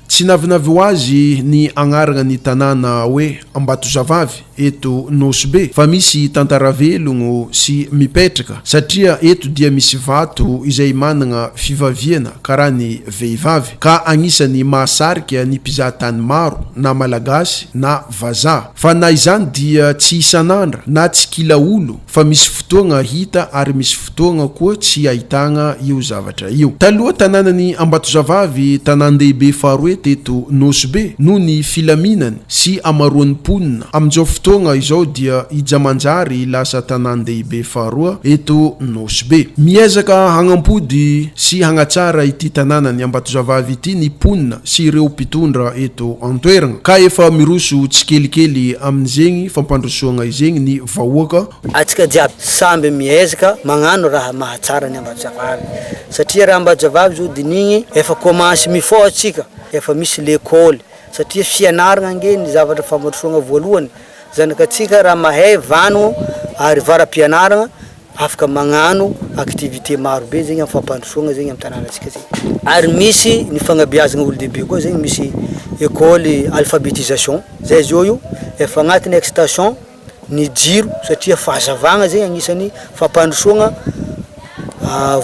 Tsy navinavy ho azy ny agnarana ny tanàna hoe Ambatozavavy eto Nosy Be fa misy tantara velogno sy mipetraka satria eto dia misy vato izay managna fivaviana karaha ny vehivavy ka agnisan'ny mahasarika ny mpizaha tany maro na malagasy na vazaha. Fa na izany dia tsy isan'andra na tsy kila olo fa misy fotoagna hita ary misy fotoagna koa tsy ahitagna io zavatra io. Taloha tanànan'i Ambatozavavy tanàn-dehibe faharoe teto Nosy Be noho ny filaminany sy hamaroan'ny mponina. Amin'izao fotoagna izao dia i Jamanjary lasa tanàn-dehibe faharoa eto Nosy Be. Miezaka hagnampody sy hagnatsara ity tanànan'i Ambatozavavy ity ny mponina sy ireo mpitondra eto an-toeragna ka efa miroso tsikelikely amin'izegny fampandrosoagna izegny ny vahoaka. Atsika jiaby samby miezaka magnano raha mahatsara ny Ambatozavavy satria raha Ambatozavavy zao dinigny efa commence mifoha atsika efa misy lekôly satria fianaragna ange ny zavatra fampandrosoagna voalohany zanakatsika raha mahay vanogno ary vara-pianaragna Afaka magnano activité maro be zegny am fampandrosoagna zegny am tanànantsika zegny. Ary misy ny fagnabeazagna olo-dehibe koa zegny misy école alphabétisation zay zao io efa agnatin'ny extension ny jiro satria fahazavagna zegny agnisan'ny fampandrosoagna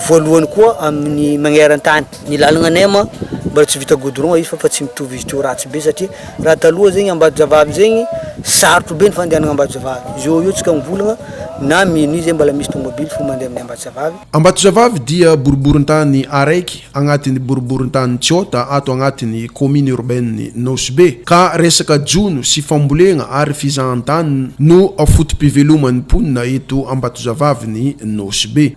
voalohany koa amin'ny magneran-tany. Ny lalagna anay ma mbola tsy vita goudron izy fa fa tsy mitovy izy teo ratsy be satria raha taloha zegny Ambatozavavy zegny sarotro be ny fandehanana Ambatozavavy, zao io tsika mivolagna na minuit zay mbola misy tomobily fo mandeha amin'ny Ambatozavavy. Ambatozavavy dia boriborintany araiky agnatin'ny boriborintany Tsôta ato agnatin'ny commune urbaine Nosy Be ka resaka jono sy fambolegna ary fizahantany no foto-piveloman'ny mponina eto Ambatozavavin'i Nosy Be.